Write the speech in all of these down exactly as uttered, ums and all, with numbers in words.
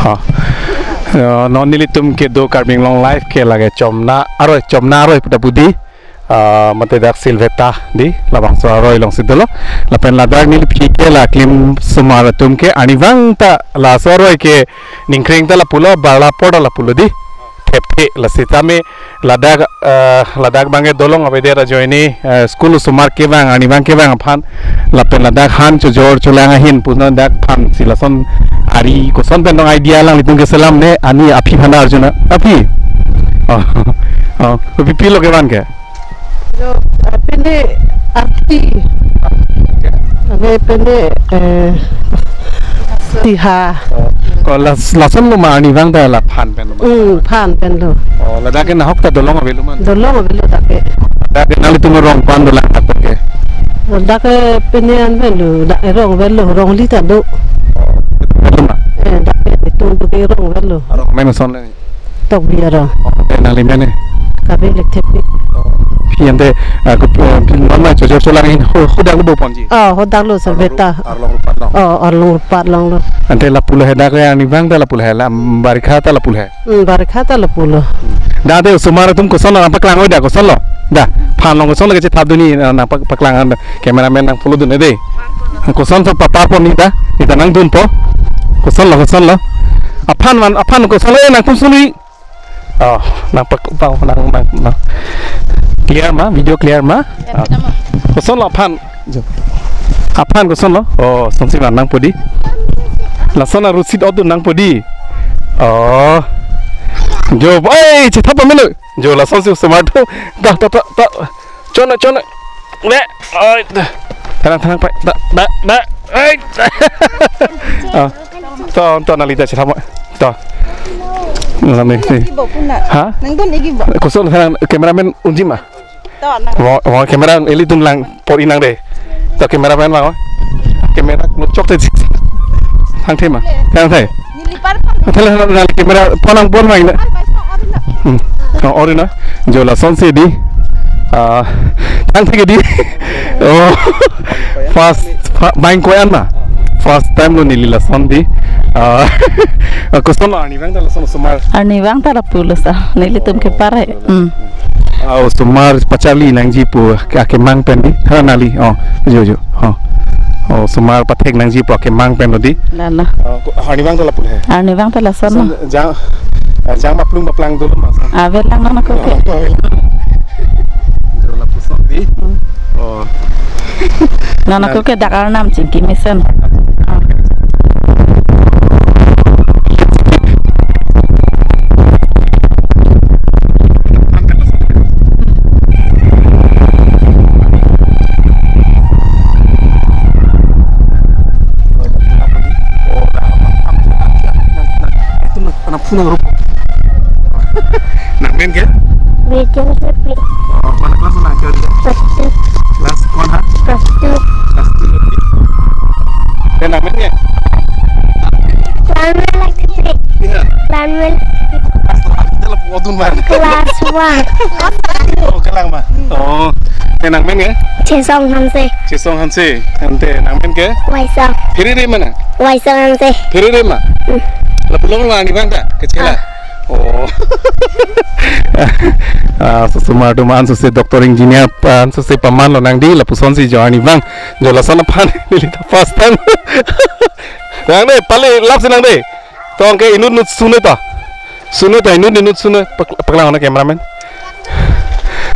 Ah. Eh, non nelitum kedo Karbi Anglong Live ke lake Chomna aroi, Chomna aroi puta pu di. Ah, mate dak Silveta di, labangso aroi alongsi dolo. Lapen ladak neliphi ke la klimsomar atum ke arnivang ta laso aroi ke ningkreng ta lapulo, barla apor ta lapulo di. Thepthe la sitame ladak, eh, ladak abangke dolong avedet ajoine, eh, school osomar kevang, arnivang kevang aphan. Lapen ladak han chojor cholang ahin punon dak aphan si lason ari koson pen dong idea alanglitum keselam ne, ani aphi aphan arjuna. Aphi. Oh. Oh, kopi pilo kevan ke? Lo, eh, pine arti. Ave pine, eh, siha. Oh, las-, lason lo ma arnivang ta la phan pen lo ma? Hmm, phan pen lo. Oh, ladak ke nahok ta dolong avelo ma? Dolong avelo dak ke. Dak ke nanglitum rong ko-an dolang dak ke? Dak ke pine an avelo, dak rong avelo, rong li ta do. Avelo ma? Eh, dak ke itum do ke rong avelo. Arong amen koson le? Tokbi arong. Oh, ante nangli amen ke? Kabe Lekthepi. Oh. Phi ante, ah, ke, eh, phi non ma chojor cholang ahin ho-, hodak lo bo ponji? Oh, hodak lo Silveta. Arlong Rupat long. Oh, Arlong Rupat long lo. Ante lapu lahai dak le arnivang ta lapu lahai la, mm, barikha ta lapu lahai? Hmm, barikha ta lapu lo. Dak ante osomar atum koson lo nangpaklang oi dak koson lo? Dak, phan along koson lo kechethap dunji, ah, nangpak-, paklang an cameraman nang follow dun de. Kosonso papa pon neta, neta nangdunpo. Koson lo, koson lo. Aphan van, aphan koson lo, eh, nangpum sunri. Oh, nangpak, nang, nang, nang. Clear ma, video clear ma? Clear, ah, ma. Koson lo aphan. Jo. Aphan koson lo. Oh, sonsi van nangpo di. Lason arusit odun nangpo di. Oh. Jo, oi, chethap pamelo. Jo, lasonsi osomar atum. Dak, dak, dak, dak. Chona, chona. Ne, oi, da. Tharang, tharang, pai. Da, da, da. Ai. Ah. To, to, nangli ta chethap mo. To. Nang ni, ni. Ibo puna. Ha? Nangdun igi bo. Koson tharang cameraman unji ma? To, nang. Mo, mo camera ilitum lang por inang de. To cameraman ma. Camera mo chok te. Thang the ma. Thang the. Neli par pon. Thale na, na camera pon nangpon ma ina. Ar bai sa, ar na. Hmm. Oh, ori na. Jo, lasonsi di. Ah, thang the di. Oh. First, fa-, bang ko-an ma. First time lo neli lason di. Ah, koson lo arnivang ta lason osomar? Arnivang ta lapu lo sa. Nelitum ke pare. Hmm. Ah, osomar pacharli nangji pu akemang pen di. Ha, nangli. Oh, jo, jo. Oh. Oh, osomar pathek nangji pu akemang pen lo di. Lalo. Ah, ko-, arnivang ta lapu lahai? Arnivang ta lason lo. Son, jang, ah, jang maplung maplang dolo ma son? Avelang nang ako ke. Oh, avelang. Jo, lapuson di. Hmm. Oh. Nang ako ke dak Arnam chingki mesen. Nang amen ke? Rachel Sepi. Oh, ko-an a class nang ke? Class two. Class ko-an ha? Class two. Class two. Te nang amen ke? Lanmel Sepi. Iya. Lanmel. Class one. Kita lapu odun ma. Class one. Oh, kelang ma. Oh, te nang amen ke? Chesong Hanse. Chesong Hanse. Ante nang amen ke? Waisong. Pherere ma nang? Waisong Hanse. Pherere ma? Hmm. Lapu long lo arnivang ta kechela. Ah. Oh. Ah, so osomar atum ansose doctor engineer, ah, ansose paman lo nang di, lapusonsi jo arnivang. Jo lason aphan neli ta first time. Nang de, pale lapsi nang de. Tong ke inut inut sunu ta. Sunu ta inut inut sunu pak-, paklang na cameraman.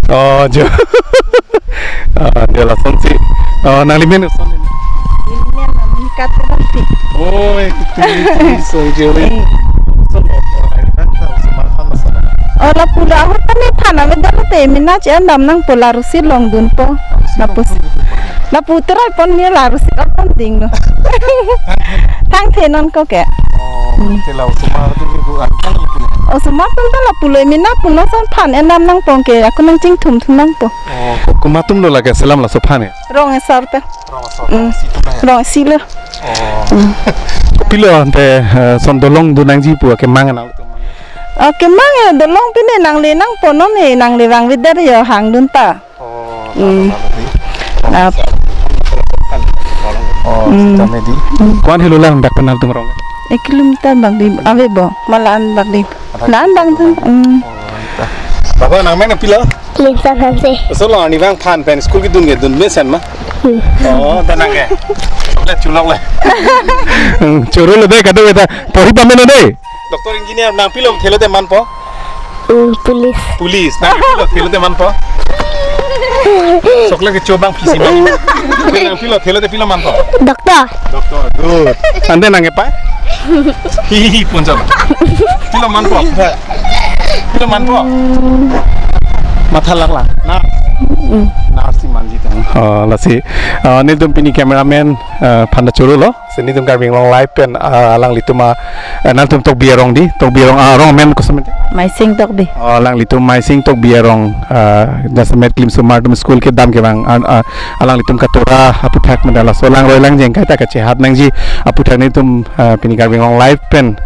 Oh, jo. Ah, jo lasonsi. Oh, nangli amen son. Neli amen Monica Terangpi. Oh, eh, itu, itu, song jo, eh. Eh. Son, oh, oh, eh, kan, kan, osomar aphan, osomar. Oh, lapu lo ahut kan ni thana medal te mina che andam nangpo la arusi longdunpo. Lapu. Lapu terai pon ni la arusi pon ding lo. Thang the non ko ke. Oh, hmm. Te la osomar atum ke pu an kan lapu lo. Osomar atum ta lapu lo mina pu non son aphan endam nangpo ke, ako nangchingthum thum nangpo. Oh, ko-, komat atum lo lake selam laso aphan ke? Rong asar ta. Rong asar, hmm. Rong asi atum ya? Rong asi lo. Oh. Hmm. Kopilo ante, eh, son dolong do nangji pu akemang nang atum? Akemang ya dolong pine nangle nangpo non he, nangle vangvedet ya hangdun ta. Oh, hmm. Lalu, lalu, lalu. Ap. Oh, hmm. Sitame di. Hmm. Ko-an helo lang dak penal tung rong? Ek kilometer bang di ave bo, ma la-an bang di. La-an bang tu. Hmm. Baba, nang amen pilo? Limsan Hanse. So lo, arnivang aphan pen school kedun kedun mesen ma? Hmm. Oh, ta nang ke. Le chulok le. Hmm, choro lo de, kado ta. Pori pame lo de. Doctor, engineer, nang pilo thelo te manpo? Hmm, police. Police, nang pilo thelo te manpo? Sok le kecho bang phisi ma. Nang pilo thelo te pilo manpo? Doctor. Doctor, good. Ante nang kepa? Hi, hi, hi, punjab. Pilo manpo? Pilo manpo? Matha lak lang. Na. Nurse si manji tang. Oh, lasi. Ah, nelitum pini cameraman, ah, aphan ta choro lo. Si nelitum Karbi Anglong Live pen, ah, alanglitum a, ah, nangtum Tokbi arong di, Tokbi arong, ah, arong amen koson? Maising Tokbi. Oh, alanglitum Maising Tokbi arong, ah, jasemet klimsomar atum school kedam kevang, ah, ah, alanglitum katora aphuthak meda laso langroi langjeng kaita kachehat nangji aphuthak nelitum, ah, pini Karbi Anglong Live pen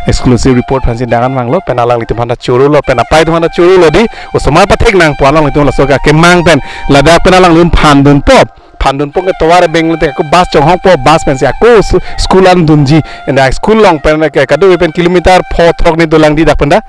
exclusive report aphansi dangan vanglo, pen alanglitum aphan ta choro lo, pen apai atum aphan ta choro lo di, osomar pathek nangpo alanglitum laso akemang pen, ladak pen alanglitum phandunpo, phandunpo ke tovar abeng te ako bus chonghongpo, bus pensi ako su-, school an dunji, enda school along pen ke kado pen kilometer pho throk ni dolang di dak pen ta.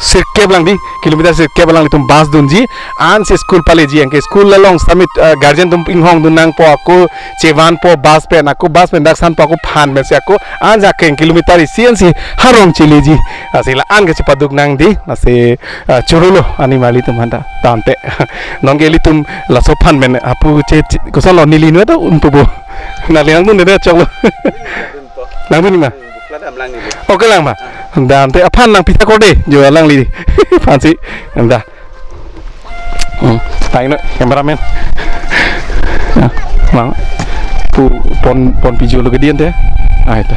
Sirkep lang di, kilometer sirkep alanglitum bus dunji, ansi school paleji, anke school along sitame, eh, guardian atum inghongdun nangpo, ako chevanpo bus pen, ako bus pen dak sanpo, ako phan pensi ako ansi akeng kilometer isi ansi harong cheleji, lasi la-an ke chepaduk nang di, lasi, eh, choro lo, ani mali atum aphan ta, tangte. Non ke ilitum laso aphan pen apu che, che, koson lo neli nu ta unpo bo. Nangli nangdun de choklo. Nangdun ma? Bukla dam lang neli. Oke lang ma. Dam te aphan nangpi ta kor de, jo alangli. Aphansi. Enda. Hmm. Taino cameraman. Ya, mang. Pu pon, pon video lo ke dian te. Ai ta.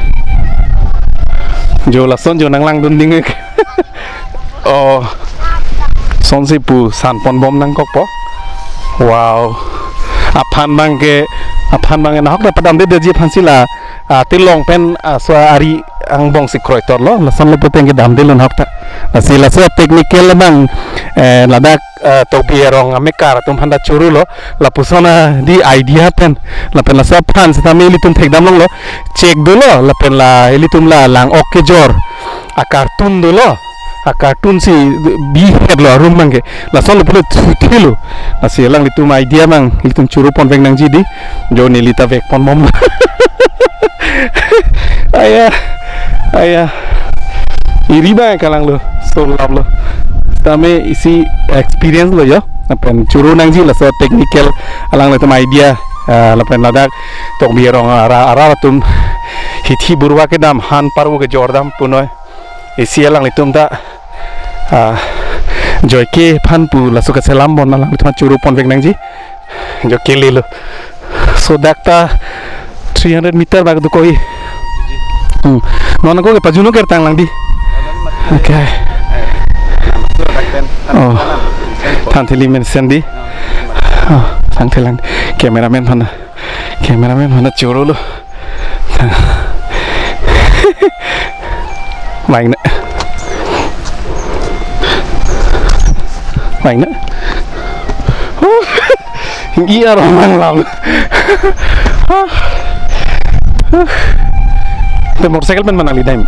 Jo lason jo nanglangdun ding. Oh, sonsi pu san ponbom nangkokpo. Wow. Aphan abang ke, aphan abang ke nahok ta padamde detji aphansi la, ah, tilong pen, ah, so ari angbong si kroitor lo, lason lo puteng ke damde lo nahok ta. Lasi laso technical abang, eh, ladak, eh, Tokbi arong amekar atum aphan ta choro lo, lapuson a di idea pen, lapen laso aphan sitame ilitum thekdam longlo, chek dolo, lapen la ilitum la lang-ok kejor akartun dolo, akartun si bihet lo arum abang ke. Lason lo pulo thuthelo. Lasi alanglitum idea abang ilitum choro ponvek nangji di. Jo neli ta vek ponbom. Aya. Aya. Iri abang kalang lo. So lap lo. Sitame isi experience lo yo. Lapen choro nangji laso technical alanglitum idea. Ah, lapen ladak Tokbi arong ara, ara atum hithi burwa kedam han parvo kejor dam punoi. Isi alanglitum ta, ah, joike aphan pu laso kaselam bon alanglitum choro ponvek nangji. Jo kele lo. So dak ta three hundred meter bak do koi. Hmm. Non ako ke pajun-o kertang lang di. Okay. Oh. Thanthili mesen di. Oh, thanthili lang. Cameraman aphan. Cameraman aphan choro lo. Main na. Main na. Iya romang lam. Te motorcycle pen mana lidai?